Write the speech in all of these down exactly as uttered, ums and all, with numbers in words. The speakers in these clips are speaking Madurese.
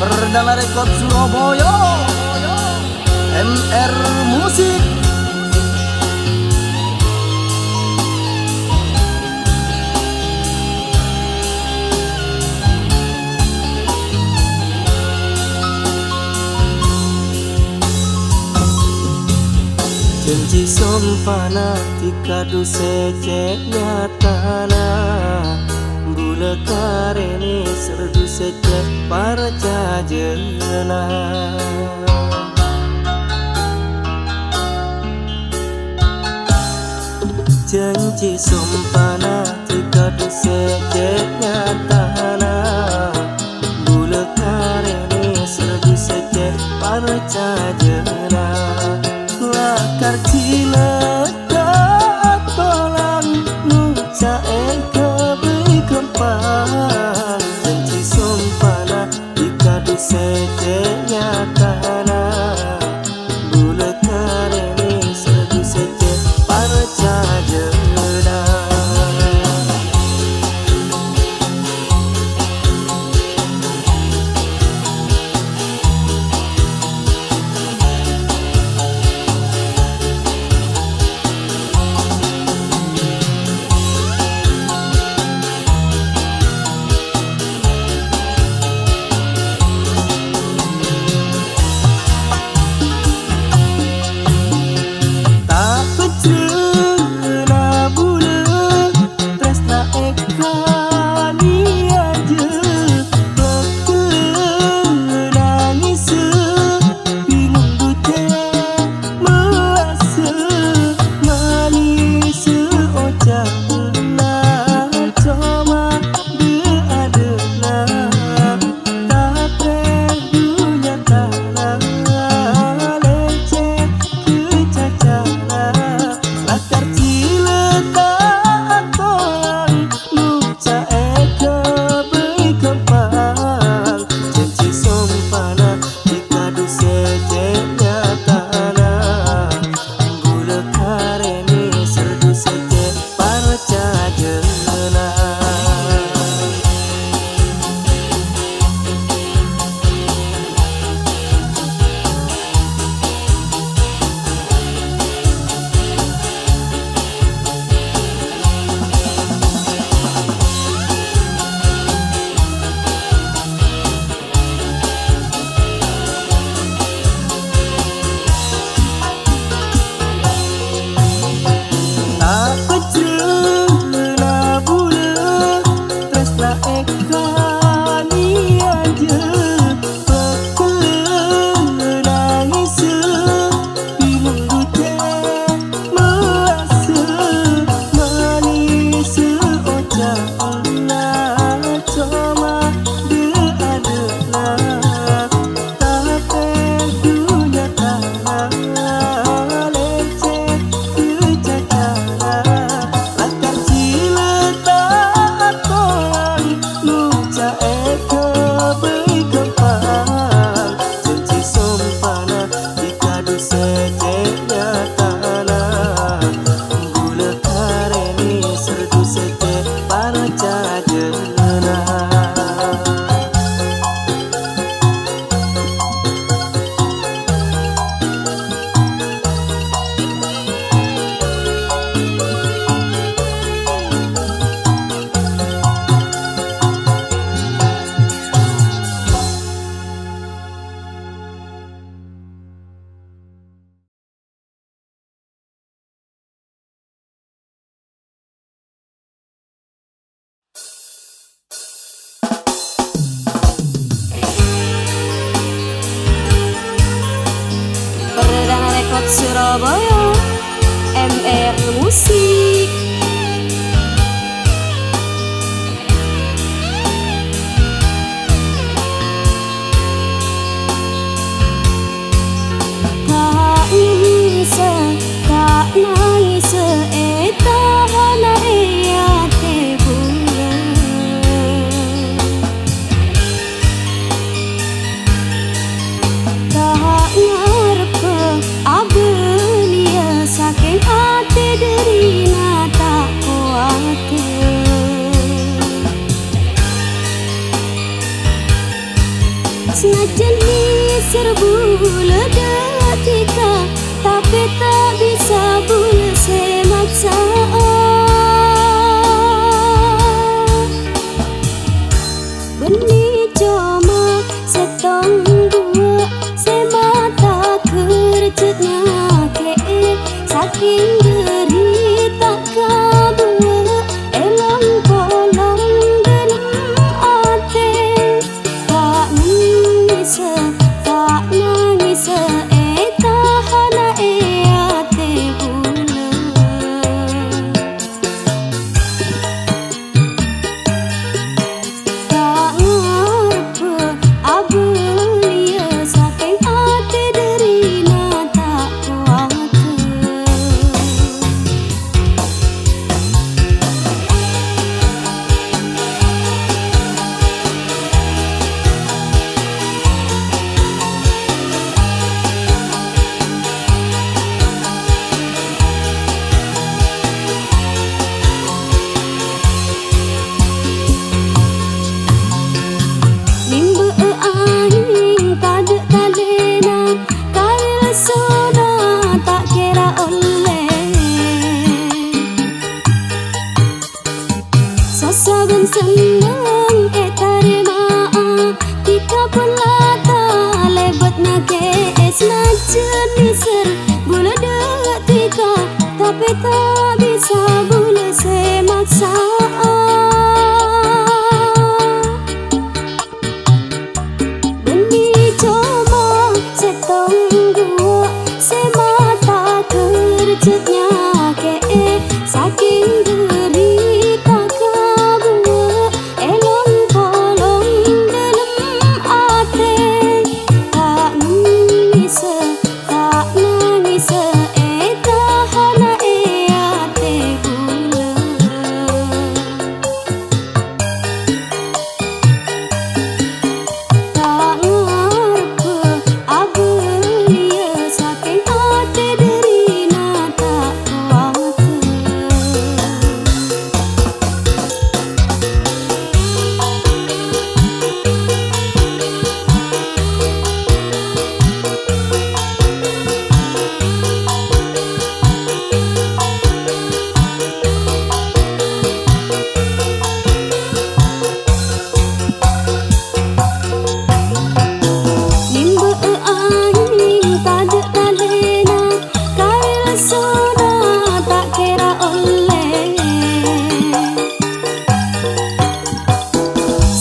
Perdana Record Surabaya, M R Musik. Janji sompana dhika dusè cè' nyatana. Bulâ karènè sè dusè cè' parcajâna. Janji sompana dhika dusè cè' nyatana. Bulâ karènè sè dusè cè' parcajâna. Lakar cilaka atolang, noca'è kabây ghâmpang. Janji sompana dhika dusè cè' nyatana. Bulâ karènè sè dusè cè' parcajâna. Ta' pèjrâna bulâ, trèsna èkanèyajâ, pegghellâ nangèsâ, bingung ducè mellassa, manèssa oca'na coma dâ'-adâ'na. Tapè dhunnya tana lècèk kacacana, lakar cilaka atolang, noca'è kabây ghâmpang. Janji sompana dhika dusè cè' nyatana. Bulâ karènè sè dusè cè' parcajâna. Ta' pèjrâna bulâ, trèsna èkanèyajâ, pegghellâ nangèsâ, bingung ducè mellassa, manèssa oca'na coma dâ'-adâ'na. Tapè dhunnya tana lècèk kacacana, lakar cilaka atolang, noca'è kabây ghâmpang. Janji sompana dhika dusè cè' nyatana. Bulâ karènè sè dusè cè' parcajâna. Perdana Record Surabaya, M R Musik. Ta' nangèsa, ta' nangèsa, ètahana è atè bulâ. Ta' ngareppa abâliyâ sakèng atè dârina. Bulâ dhâddhi ka, tapè ta' bisa bulâ sè maksa'a. Bânnè coma sèttong duwâ' sè mata kerjât nyakè'è, sakèng dhâri ta' kabuwâ' è long-polong dâlem atè. Ta' nangèsa, ta' nangèsa, ètahana è atè bulâ. Ta' ngarebbhâ abâliyâ sakèng atè dhârina ta' kowat. Nimbâ'â aèng tadâ' talèna, karè lessona ta' kèra ollè. Sossa bân senneng ètarèma'a, dhika pon la talèbât nyakè'è, sanajjhân dâsar bulâ dhâddhi ka, tapè ta' bisa bulâ sè maksa'a. Bânnè coma sèttong duwâ' sè mata kerjât nyakè'è, sakèng dhâri ta' kabuwâ' è long-polong dâlem atè. Ta' nangèsa, ta' nangèsa, ètahana è atè bulâ. Ta' ngarebbhâ abâliyâ sakèng atè dhârina ta' kowat. Nimbâ'â aèng tadâ' talèna, karè lessona ta' kèra ollè.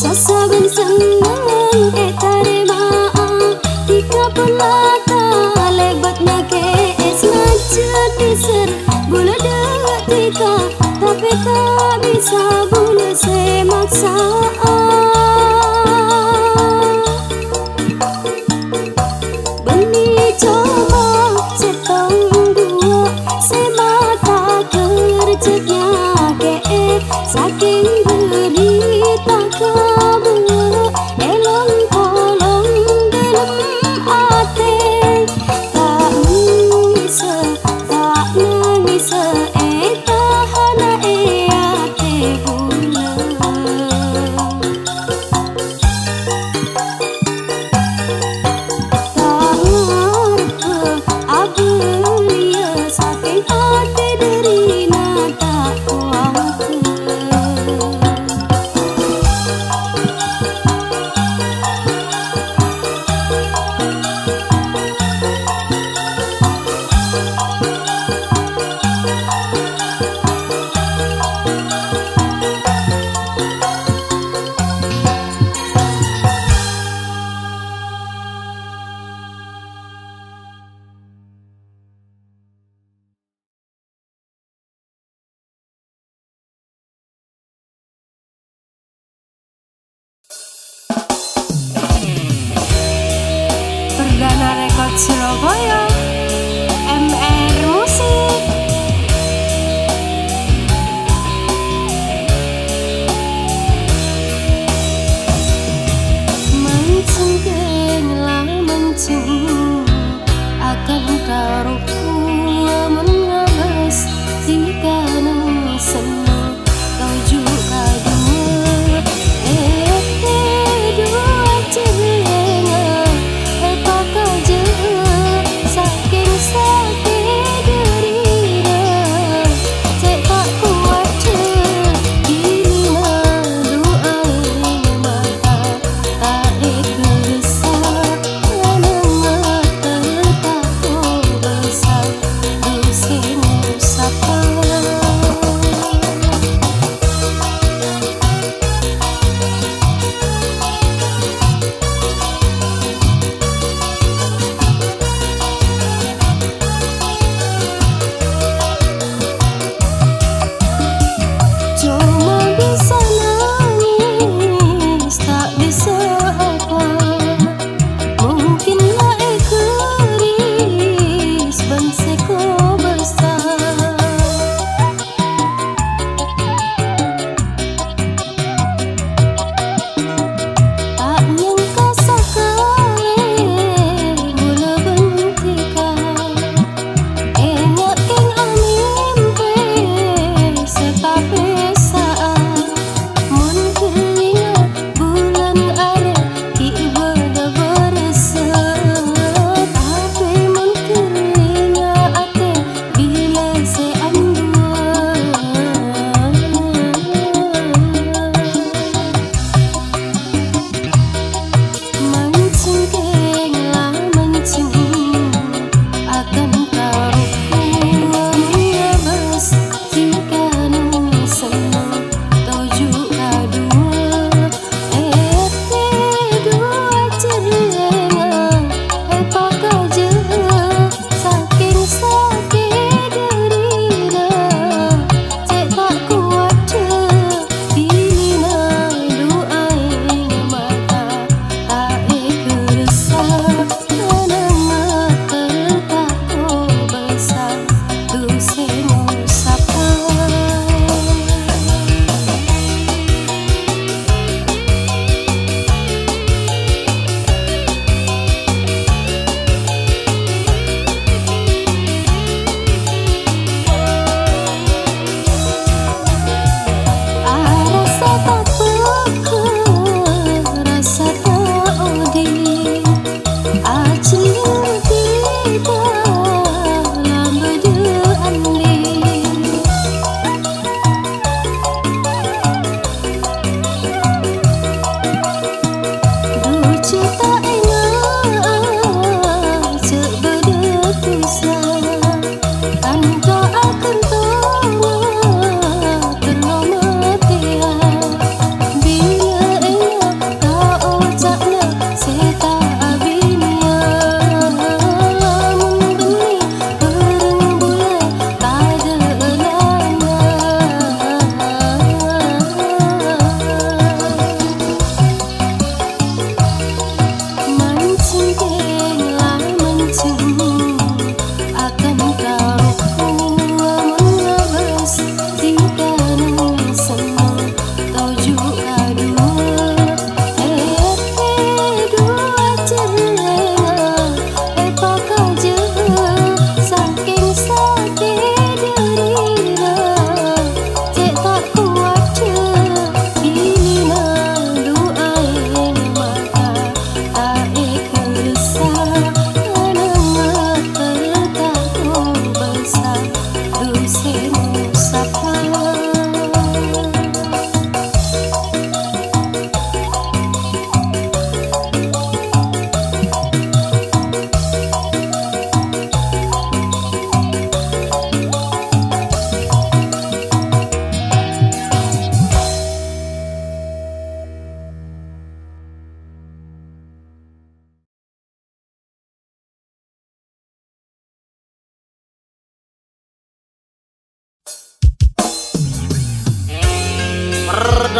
Sossa bân senneng ètarèma'a, dhika pon la talèbât nyakè'è, sanajjhân dâsar bulâ dhâddhi ka, tapè ta' bisa bulâ sè maksa'a. Bânnè coma sèttong duwâ' sè mata kerjât nyakè'è, sakèng dhâri ta' kabuwâ' è long-polong dâlem atè. Ta' nangèsa, ta' nangèsa, ètahana è atè bulâ. Ta' ngarebbhâ abâliyâ sakèng atè dhârina ta' kowat. Perdana Record Surabaya, M R Musik. Manjeng kèng la manjeng, akantha rowa mon ngabâs, dhika neng senneng. Toju' kaduwâ, eh, eh, duwâ' jhârèngnga, eh, pakajâ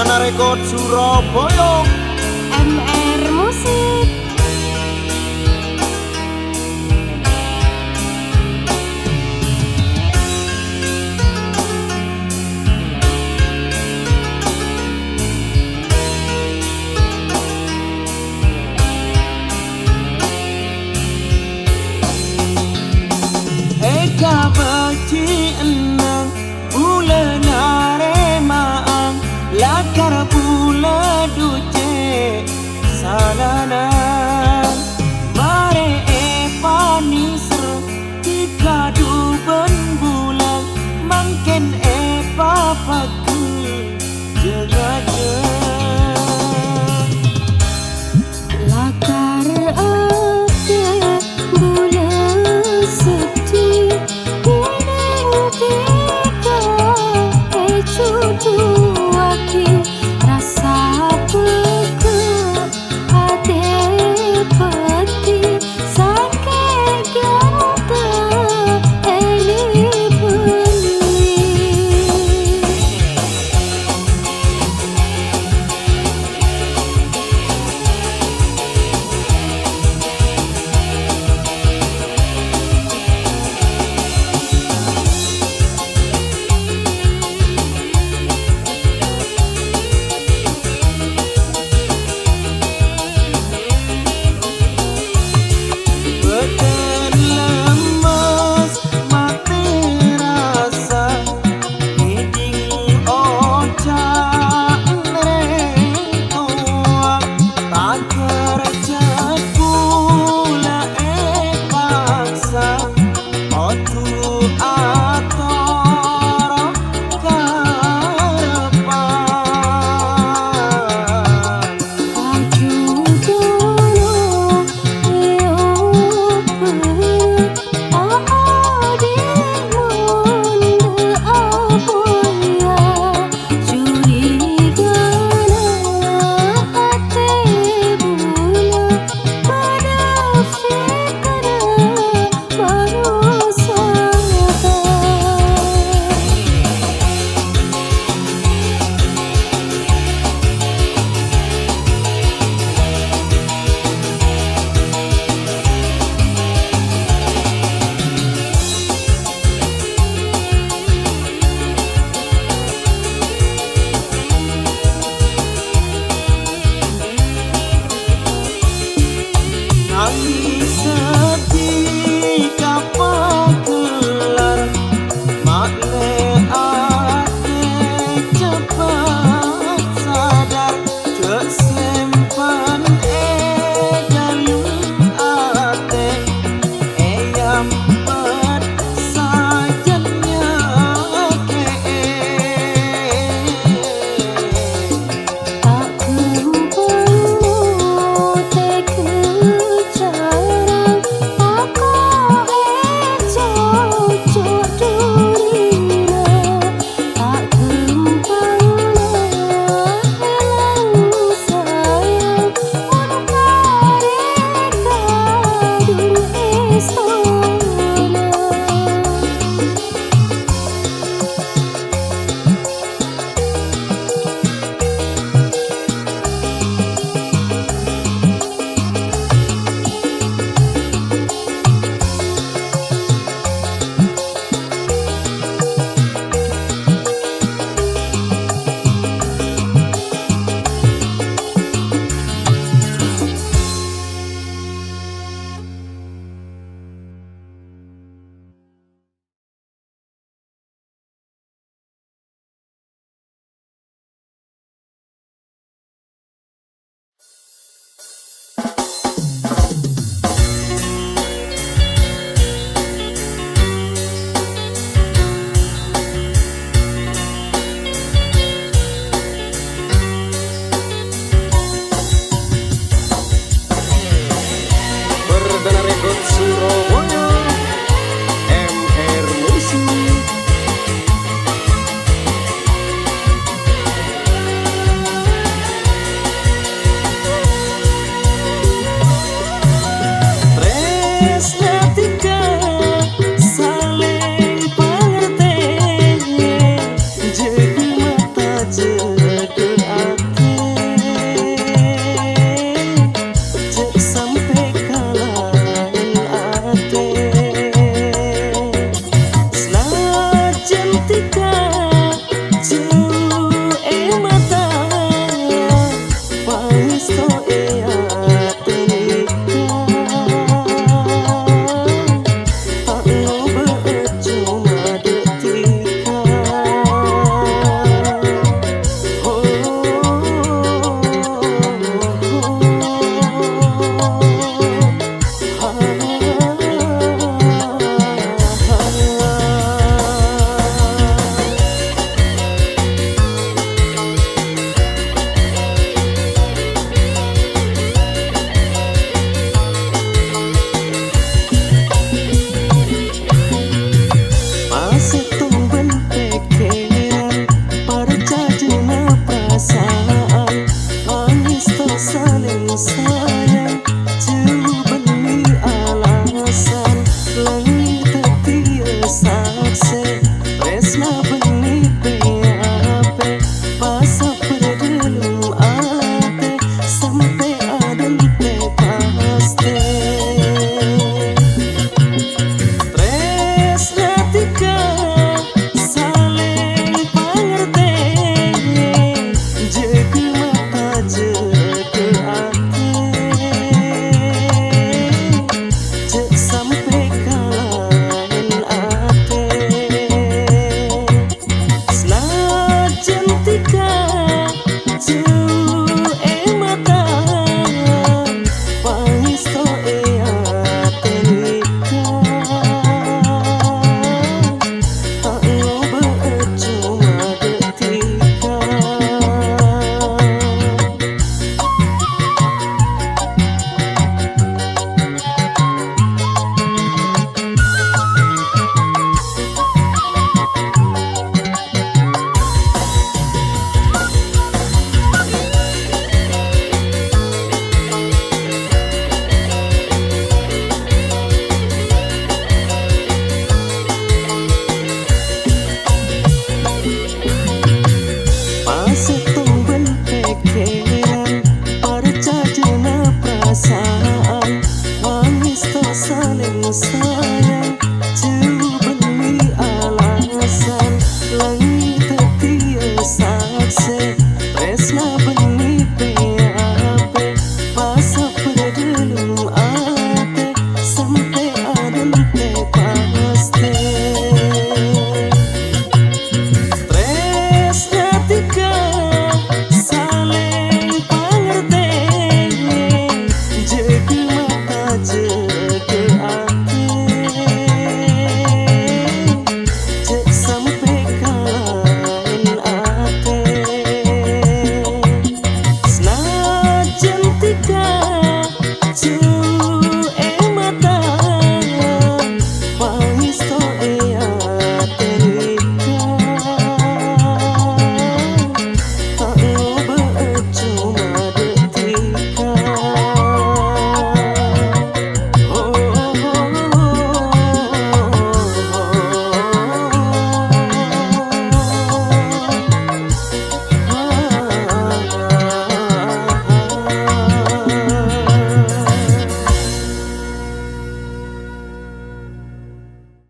Ana Record Surabaya. M R Musik. È kabâjjhiyânna bulâ narèma'a lakar bulâ dhu cè' salana. Marè èpanèser è kadhubân bulâ, mangkèn èpapeggel jâ-ngajâ. Lakar atè bulâ seddhi, neng tèka èjhudhuwâghi rassa pegghâ'. Atè pèddhi sakè' ghânta èli-bâli.